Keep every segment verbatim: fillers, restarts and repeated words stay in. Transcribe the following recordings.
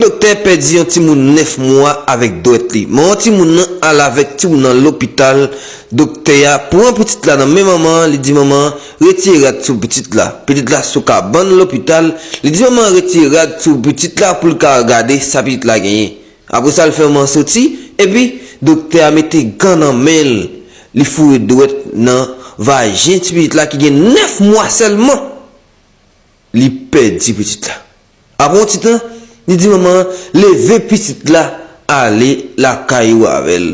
Doktè pèdi yon timoun nèf mwa avèk dwèt li. Manman timoun nan al avèk timoun nan lopital. Doktè a pran pitit la nan men manman an, li di manman an retire rad sou pitit la. Pitit la sou kabann lopital, li di manman an retire rad sou pitit la pou l ka gade sa pitit la genyen. Apre sa, l fè manman an soti, epi doktè a mete gan nan men l, li foure dwèt nan vajen ti pitit la ki gen nèf mwa sèlman. Li pèdi pitit la. Apre yon ti tan, li di manman an leve pitit la ale lakay ou avè l.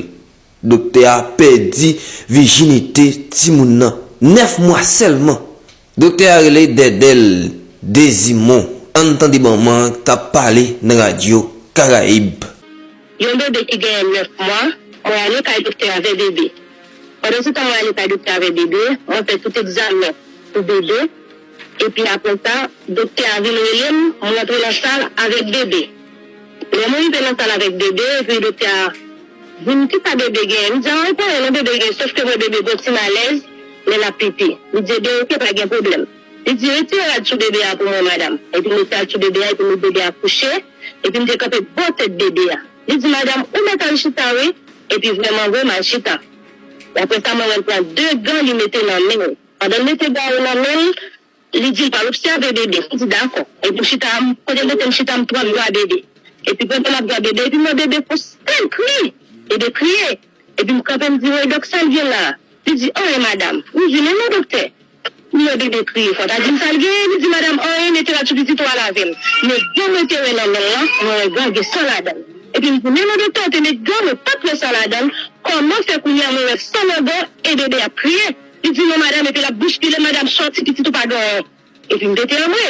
Doktè a pèdi vijinite timoun nan nèf mwa sèlman. Doktè a rele Dèdèl Dezimon. Ann tande manman an k t ap pale nan radyo Karayib. Yon bebe ki genyen nèf mwa, mwen ale kay doktè avè bebe. Pandan se tan mwen ale kay doktè avè bebe, mwen fè tout egzamen pou bebe. Epi apre sa, doktè a vin rele m, mwen rantre nan sal avèk bebe. Lè mwen rive nan sal avèk bebe, epi doktè a di m kisa bebe genyen. M di a anyen pa anyen non bebe genyen, sòf ke mwen bebe gon ti malèz lè l ap pipi. Li di ebyen oke, pa gen pwoblèm. Li di retire rad sou bebe a pou mwen madanm. Epi m retire rad sou bebe a, epi m met bebe a kouche, epi m te kanpe bò tèt bebe a. Li di madanm ou mèt al chita wi. Epi vrèman vre m al chita. E apre sa mwen wè l pran de gan li mete nan men l. Pandan l mete gan yo nan men l, li di l pral obsève bebe. M di dakò. Epi m chita, kote l mete m chita m pran bra bebe. Epi pandan m ap bra bebe, epi m wè bebe fè yon sèl kri. Bebe kriye. Epi m kanpe m di woy dòk sa l gen la? Li di anyen madanm. M di men non doktè. M wè bebe kriye fò, ta di m sa l genyen? Li di madanm anyen, mete rad sou pitit ou al avè l. Men gan mwen te wè nan men l lan, mwen wè gan gen san ladan l. Epi m di men non doktè, ou te met gan, mwen pa t wè san ladan l. Kòman fè kounye a mwen wè san nan gan e bebe ap kriye? Li di non madanm, epi l ap bouskile m, madanm sòti pitit ou pa gen anyen. Epi m pete anmwe.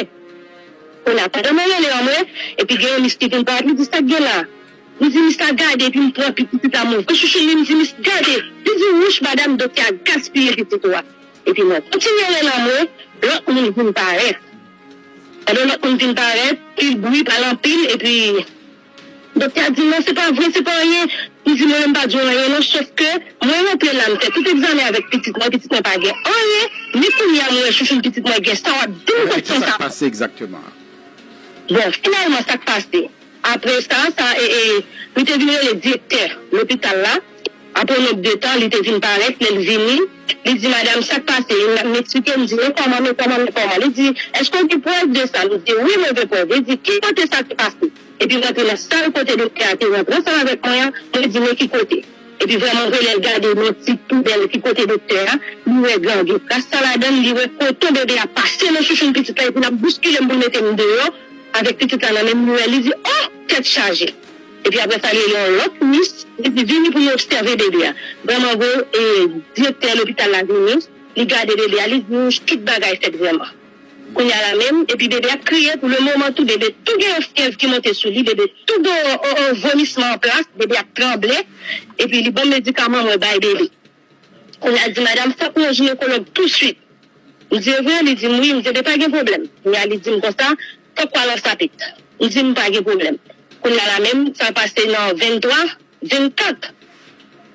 Kounye a pandan mwen rele anmwe, epi gen yon mis ki vin parèt, li di sa k gen la? M di mis la gade, epi m pran pitit la m ouvri chouchoun li, m di mis gade. Li di wouch madanm, doktè a gaspiye pitit ou a. Epi mwen kontinye rele anmwe, lòt moun vin parèt. Pandan lòt moun vin parèt, pil bri, pale anpil, epi doktè a di non se pa vre, se pa anyen. M di mwen menm m pa di w anyen non, sòf ke mwen rantre la m fè tout egzamen avèk pitit mwen, pitit mwen pa gen anyen, men kounye a m wè chouchoun pitit mwen gen sa w ap di m kot san sa. Pase egzakteman? Bon, finalman sa k pase, apre sa, sa e, e, nou te vin rele direktè lopital la. Apre yon nòt de tan, li te vin parèt, lè l vini, li di madanm sa k pase, m eksplike, m di men kòman, men kòman, men kòman. Li di èske w gen prèv de sa? M di wi mwen gen prèv. Li di ki kote sa te pase? Epi m rantre nan sal kote doktè a te rantre ansanm avèk mwen an, mwen di men ki kote. Epi vrèman vre lè l gade nan ti poubèl ki kote doktè a, li wè gen tras sa ladan l, li wè koton bebe a pase nan chouchoun pitit la epi l ap bouskile m pou l mete m deyò avèk pitit la nan men m, li wè li di oh tèt chaje. Epi apre sa li rele yon lòt mis, li di vini pou nou obsève bebe a. Vrèman vre direktè lopital la vini, li gade bebe a, li di nou tout bagay fèt vrèman. Kounye a la menm, epi bebe ap kriye pou le moman tou, bebe tou gen yon fyèv ki monte sou li, bebe tou gen yon, yon, yon vomisman an plas, bebe ap tranble, epi li ban m medikaman mwen bay bebe. Kounye a l di madanm fòk nou wè jinekològ touswit. M di e vre? Li di m wi, m di ebyen pa gen pwoblèm. Kounye a li di m konsa, fòk w al an sapit. M di m pa gen pwoblèm. Kounye a la menm, sa pase nan venntwa, vennkat.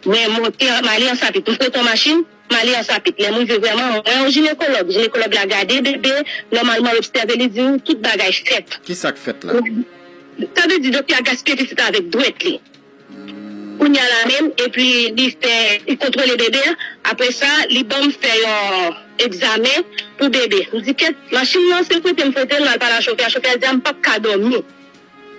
Mwen monte, m ale an sapit. M prete yon machin, m ale an sapit. Lè m rive vrèman, mwen wè yon jinekològ. Jinekològ la gade bebe, nòmalman l obsève, li di m tout bagay fèt. Kisa k fèt la? Sa vle di doktè a gaspiye pitit la avèk dwèt li. Kounye a la menm, epi li fè, li kontwole bebe a. Apre sa, li ban m fè yon egzamen pou bebe. M di kèt, machin nan se frete m frete l, m al pale a chofè a, chofè a di a m p ap ka dòmi.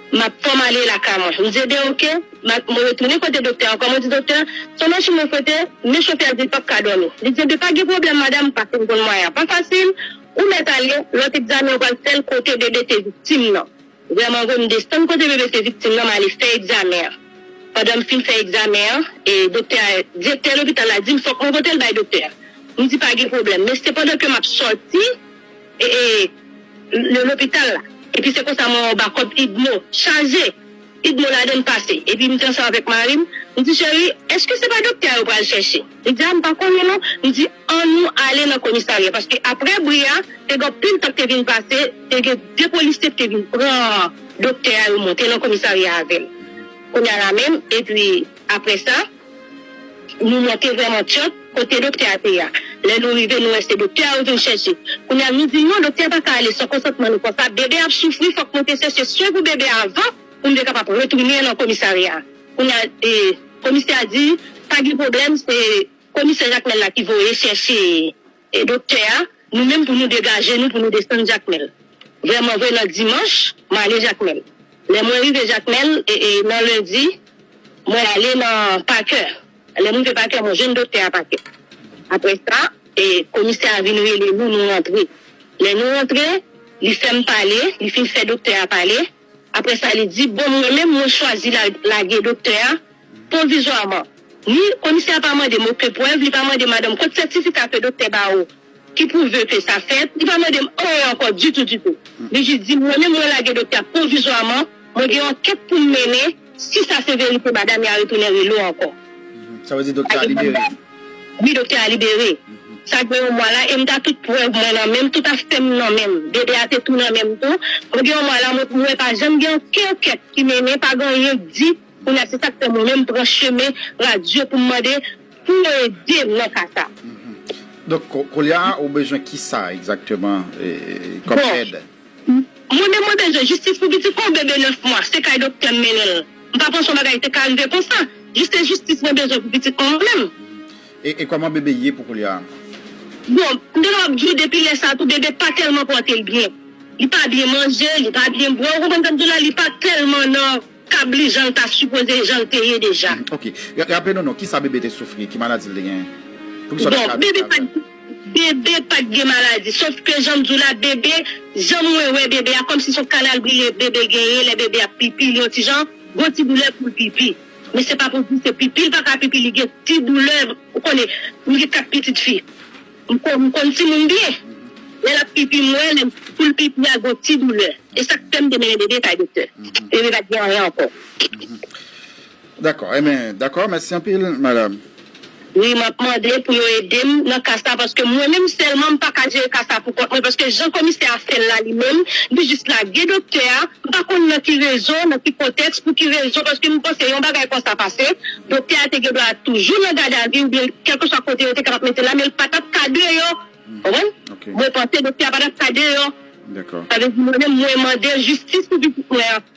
M ap fò m ale lakay mwen. M di ebyen oke. M al, mwen retounen kote doktè a ankò, mwen di doktè, se yon machin mwen frete, men chofè a di l p ap ka dòmi. Li di ebyen pa gen pwoblèm madanm, paske m konn mwayen an pa fasil, ou mèt ale, lòt egzamen ou pral fè l kote bebe te viktim nan. Vrèman vre, m desann kote bebe te viktim nan, m ale fè egzamen an. Pandan m fin fè egzamen an, e doktè a, direktè lopital la di m fòk mwen pote l bay doktè a. M di pa gen pwoblèm, men se pandan ke m ap sòti e, e, le lopital la. Epi se konsa mwen wè yon bakòp Idmo chaje. Idmo ladann pase. Epi m te ansanm avèk mari m. M di cheri, èske se pa doktè a yo pral chèche? Li di a m pa konnen non. M di ann nou ale nan komisarya. Paske apre bri a, te gen anpil tan k te vin pase, te gen de polisye k te vin pran doktè a, yo monte nan komisarya avè l. Kounye a la menm, epi apre sa, nou monte vrèman tchòk kote doktè a te ye a. Lè nou rive, nou wè se doktè a yo vin chèche. Kounye a nou di non, doktè a pa ka ale san konsantman nou konsa. Bebe ap soufri, fòk nou te chèche swen pou bebe a avan. pou m te kapab retounen nan komisarya. Kounye a, e, komisè a di, pa gen pwoblèm, se komisè Jakmèl la ki voye chèche, e, doktè a, nou menm pou nou degaje nou, pou nou desann Jakmèl. Vrèman vre, nan dimanch, mwen ale Jakmèl. Lè mwen rive Jakmèl, e, e, nan lendi, mwen ale nan Pakè. Lè m rive Pakè, mwen jwenn doktè a Pakè. Apre sa, e, komisè a vin rele nou, nou rantre. Lè nou rantre, li fè m pale, li fin fè doktè a pale. Apre sa, li di, bon, mwen menm, mwen chwazi la, lage doktè a pwovizwaman. Ni komisè a pa mande m okenn prèv, li pa mande madanm kot sètifika ke doktè ba ou ki pwouve ke sa fèt, li pa mande m anyen ankò ditou, ditou. Li jis di, mwen menm, mwen lage doktè a pwovizwaman, mwen gen yon ankèt pou m mennen, si sa se verite, madanm ya retounen rele w ankò. Sa vle di doktè a libere? Wi, doktè a libere. Sa gen yon mwa la, e m ta tout prèv mwen nan men m, tout afè m nan men m. Bebe a te tou nan men m tou. Mwen gen yon mwa la, mwen, mwen pa janm gen okenn ankèt ki mennen, pa gen anyen k di. Kounye a, se sa k fè mwen menm pran chemen radyo pou m mande pou yo ede m nan ka sa. Donk, ko- kounye a, ou bezwen ki sa egzakteman e, kòm Bon. èd? Mwen menm mwen bezwen jistis pou pitit mwen, bebe nèf mwa, se kay doktè m mennen l. M pa panse yon bagay te ka rive konsa. Jis se jistis mwen bezwen pou pitit mwen mwen menm. E, e kòman bebe ye pou kounye a? Bon, m te kapab di w depi lè sa tou, bebe pa tèlman pòte l byen. Li pa byen manje, li pa byen bwè. Ou konprann sa m di w la, li pa tèlman nan kabli jan l ta sipoze, jan l te ye deja. Ok. Ra- Raple nou non, ki sa bebe te soufri? Ki maladi l te genyen? Poukisa w te Bon, ka bebe ka- pa t bebe pa t gen maladi. Sof ke jan m di w la, bebe, jan mwen wè bebe a, kòmsi se yon kanal brile bebe genyen, lè bebe ap pipi, li yon ti jan, gwo ti doulè pou l pipi. Men se pa pou di se pipi l pa ka pipi, li gen ti doulè, ou konnen, m gen kat pitit fi. M konn, m konn timoun byen. Lè l ap pipi, m wè, lè pou l pipi a, gwo ti doulè. E sa k fè m te mennen bebe kay doktè. Bebe pa t gen anyen ankò. Dakò, enben, dakò, mèsi anpil, madanm. Wi, m ap mande pou yo ede m nan ka sa, paske mwen menm sèlman, m pa ka jere ka sa pou kont mwen, paske jan komisè a fè l la li menm, li jis lage doktè a, m pa konn nan ki rezon, nan ki kontèks, pou ki rezon, paske m panse yon bagay konsa pase, doktè a te gen dwa toujou nan gadavi oubyen kèlkeswa kote yo te kapab mete l la, men l pa t ap ka deyò. Konprann? Ok. Mwen panse doktè a pa t ap ka deyò. Dakò. Sa vle di mwen menm, mwen mande jistis pou pitit mwen an.